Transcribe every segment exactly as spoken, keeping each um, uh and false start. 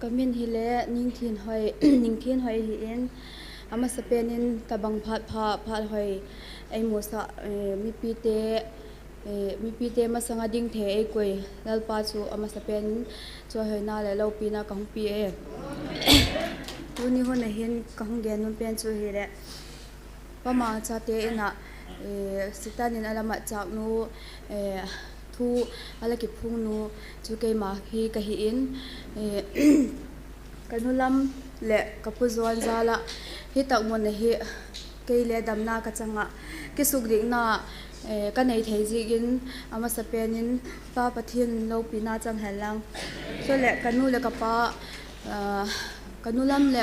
Ka min hi le Ningthin Hoi, Ningthin Hoi hi in, amasa penin tabang phat pha, phat hoi, ei musa, eh, mipite, eh, mipite masanga ding thei ei koi, Lalpa chu amasa penin, chu hoina le lopina ka hung pi e. Tuni hun a hin ka hung gen nun pen chu hi le, Pa Mangcha te ina, eh, Satan in ala matchah nu, eh, thu ala kiphung nu chu keima hi ka hi in, eh, ka nu lam le ka pu Zuan jal a hi tak mun a hi kei le damna ka chang a, kisukdikna, eh, ka nei thei jeh in amasa penin Pa Pathen lopina chang hen lang. Chule ka nu le ka pa, ah, ka nu lam le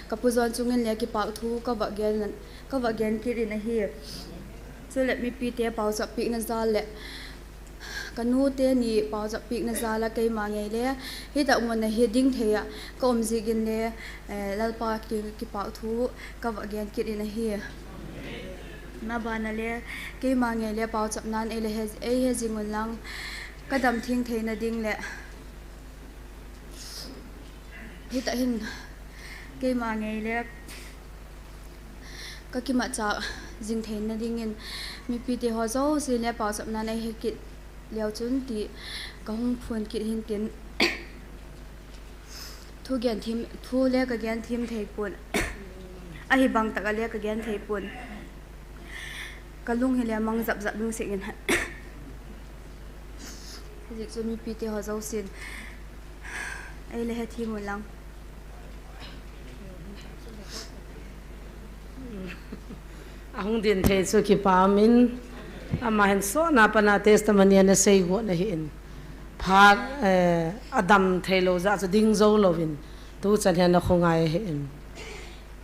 ka pu Zuan chungin le kipak thu ka va gen Ka va gen kit in ahi. Chule mipite pauchap pina jal le ka nu teni pauchap pina jal a keima ngei le hi tak mun a hi ding thei a ka um jeh in le, eh, Lalpa ki, kipak thu ka va gen kit in ahi. Na bana le keima ngei le pauchap nan ei le he, ei he jing un lang ka dam theng theina ding le hi tak hin keima ngei le ka kimatchah jing theina dingin mipite ho jouse le pauchap nan ei he kit leu chun ti ka hung phon kit hin tin thu gen thim, thu le ka gen thim thei pon. Ahi bang tak a le ka gen thei pon. Ka lung hi le mang jap jap lungset in. Jeh chu mipite ho jousen ei le he thim un lang. Ahung din thei chu kipa um in, ama hin sotna pana testimony ana sei got na hi in. Phat, eh, adam thei lou jeh chu ding jou louvin, tu chan hin ana khongai hi in.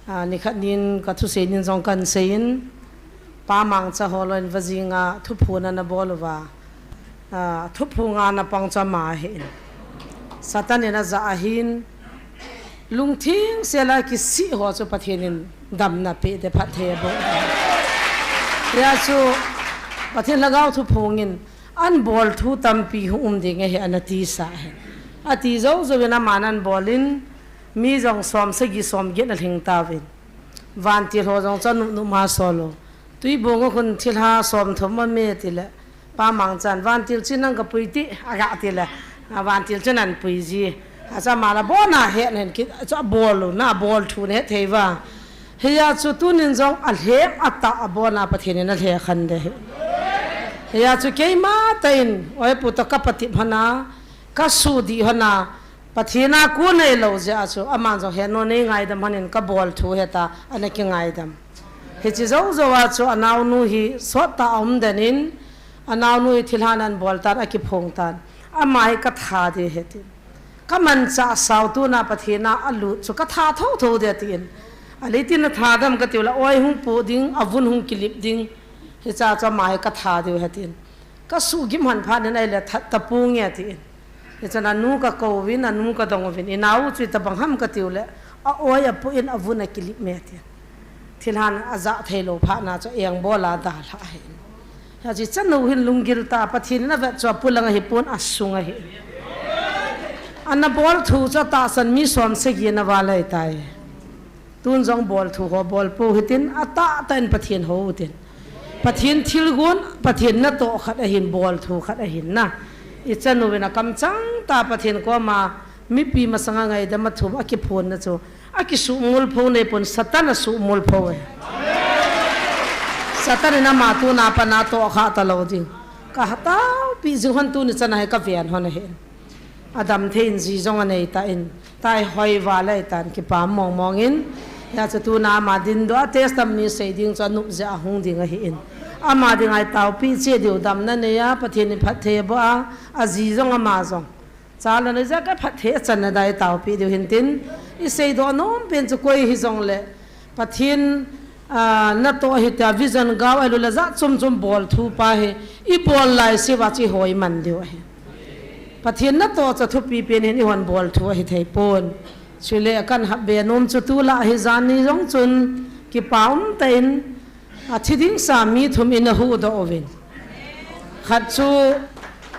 Ah, nikhat nin ka thusei nin jong kan sei in, Pa Mangcha holou in va jing a thuphon ana bol uva. Ah, thuphon a ana pang chu ama hi in. Satan in aja ahin, lungthim sel a kisih ho chu Pathen in damna pe te phatthei abol. Hia chu Pathen lhagao thuphon in, an bol thu tampi hung um ding ahi ana tisa hi. Ati jou jou in aman an bol in, mi jong som sagi som get alhing tauvin. Vantil ho jong chu anop nop ma solo. Tuibong a khun thilha som thum a me ti le. Pa Mangchan vantil chin nang ka pui ti, aga ti le. A vantil chin an pui ji. A cha ma la bon a he nen kit, cha bol u, na bol thu ne thei va. Hia chu tunin jong alhem ata abon a Pathen in alhe khan de hi. Hia chu keima ta in, oi pu ta ka pati phana, ka su di hana, Pathen a ku nei lou jeh a chu, aman jong he no nei ngaidam hanin ka bol thu heta, ana ki ngaidam. Hichi jou jou a chu, anaonu hi sot ta a um den in, anaonu hi thilhan an bol tan, a kiphong tan. Ama hi ka tha de hetin. Ka manchah sao tuna Pathen a alut chu ka tha tho tho de tin. A leitin a tha dam ka tiu le, oi hung pu ding, a vun hung kilip ding. Hicha chu ama hi ka tha de hetin. Ka su gim han phat nin ahile that ta pu nge tin. Hichan anu ka kou vin, anu ka dong vin. I nau chu ita bang ham ka tiu le, a oi a pu in a vun a kilip me tin. Thilhan a ja thei lou phat na chu eng bol a da lha hi. Hia chu chanu hin lunggil ta, Pathen in a vet chu a pu lang ahi pon a sung ahi. Ana bol thu chu tahsan mi som sagi na va lai tai. Tun jong bol thu ho bol pu hitin, a ta ta in Pathen ho utin. Pathen thil gun, Pathen na to khat ahin, bol thu khat ahin na. I chanu in a kam chang ta Pathen koma, mipi masanga ngaidam a thum a kiphon na chu. A ki sumul pho nei pon Satan a sumul pho e. Satan in ama tuna pana to kha ta lou ding. Ka hatau pi jing hon tuni chana he ka ven hon he. Adam thei in ji jong a nei ta in. Tai hoi va lai tan kipam mong mong in. Hia chu tuna ama din do a testam ni sei ding chu a nup je a hung ding ahi in. Ama ding ai tau pi che diu dam na nei a Pathen in phat thei bo a. A ji jong ama jong. Cha la nei ja ka phat thei a chan na dai tau pi diu hin tin. I sei do nom pen chu koi hi jong le. Pathen, ah, na to hi ta vision gau ai lu la ja chom chom bol thu pa hi. I bol lai se va chi hoi man diu ahi. Pathen na to cha thupi pen hin i hon bol thu ahi thei pon. Chule kan hap be nom chu tu la hi jan ni jong chun kipa um ta in A thi ding sa mi thum in a hu do uvin. Khat chu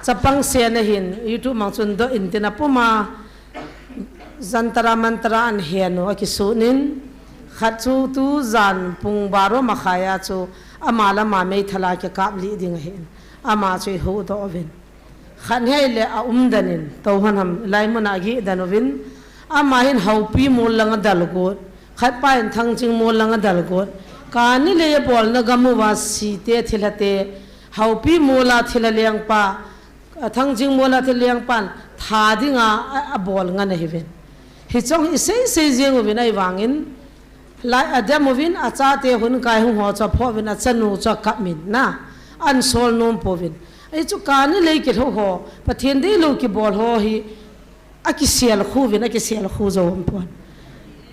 chapang se na hin, YouTube mang chun do in tin a puma. Jantar Mantar a ahin hen u akisunin, khat chu tujan pung baro makhai a chu ama le ama meithal a kikap lih ding ahin, ama chu ihuhdoh uvin. Khat hi ahile aumden in, tou hon ham, lai mun a agihden uvin, ama hin Haopi mol lang adel got, khat pa hin Thangjing mol lang adel got. Kani lei abolna gam uva site thilhate, Haopi mol a thilha lengpa, Thangjing mol a thilha lengpan tha dinga a, abol ngen ahiuvin. Hiche hi isei sei jeng uvin ahivangin, lai adem uvin, achate hun kai hung ho chu aphoh uvin, achanu chu akap min na, ahin sol nom pouvin. Ahi chu kani lei kilhoh ho, Pathen deilou kibol ho hi, akisel khu uvin, akisel khu jou um pon.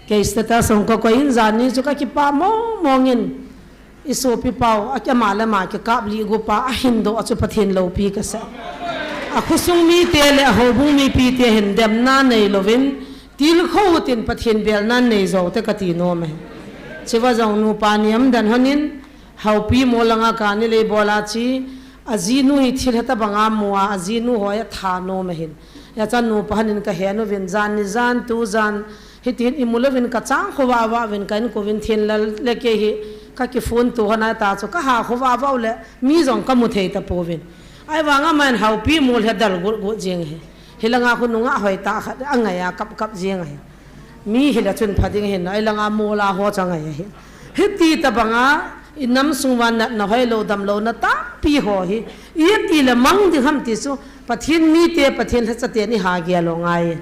Kei status hung kakoi in janhi chu kakipah mong mong in. Isopi pau, ama le ama kikap lih got pa, ahin doh a chu Pathen loupi kasah. Akhosung mite le ahoubung mipite hin demna neilouvin, tilkhou tin Pathen belna nei jou te kati nom ahi. Chuva jong nupa niam den hon in, Haopi mol langa kani lei bol a che, ajinu hi thilha tobanga mu a, ajinu ho hi atha nom ahin. Hijeh chun nupa hon in kahen uvin, janhi jan, tujan, hitin imu louvin kachang khovah vah uvin ka inkouvin thenlal le kei hi kakiphone to hon a ta chu kaha khovah vah u le mi jong kamu thei tapouvin. Ahivanga aman Haopi mol hi adel got got jeng ahi. Hilanga khu nungah hoitah khat angai a kap kap jeng ahi. Mi hile chun pha ding ahin, ahilanga mol a ho chu angai ahi. Hiti tobanga inam sung uva natna hoilou damlouna tampi ho hi, iti le mang ding ham ti chu, Pathen mite, Pathen lhacha ten iha gel u angai.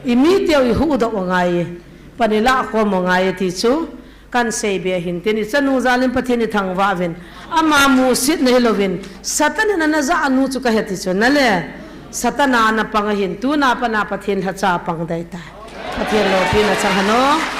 Imiteu ihuhdoh u angai. Pan ilah khom u angai ti chu, kahin seibe ahin tin, ichanu jal in Pathen ithangvah uvin. Ama musetna hilouvin, Satan in ana jah u chu kahe ti chu, nale, Satan a ana pang ahin, tuna pat a Pathen lhacha apang dei tai. Pathen loupina chang hen o.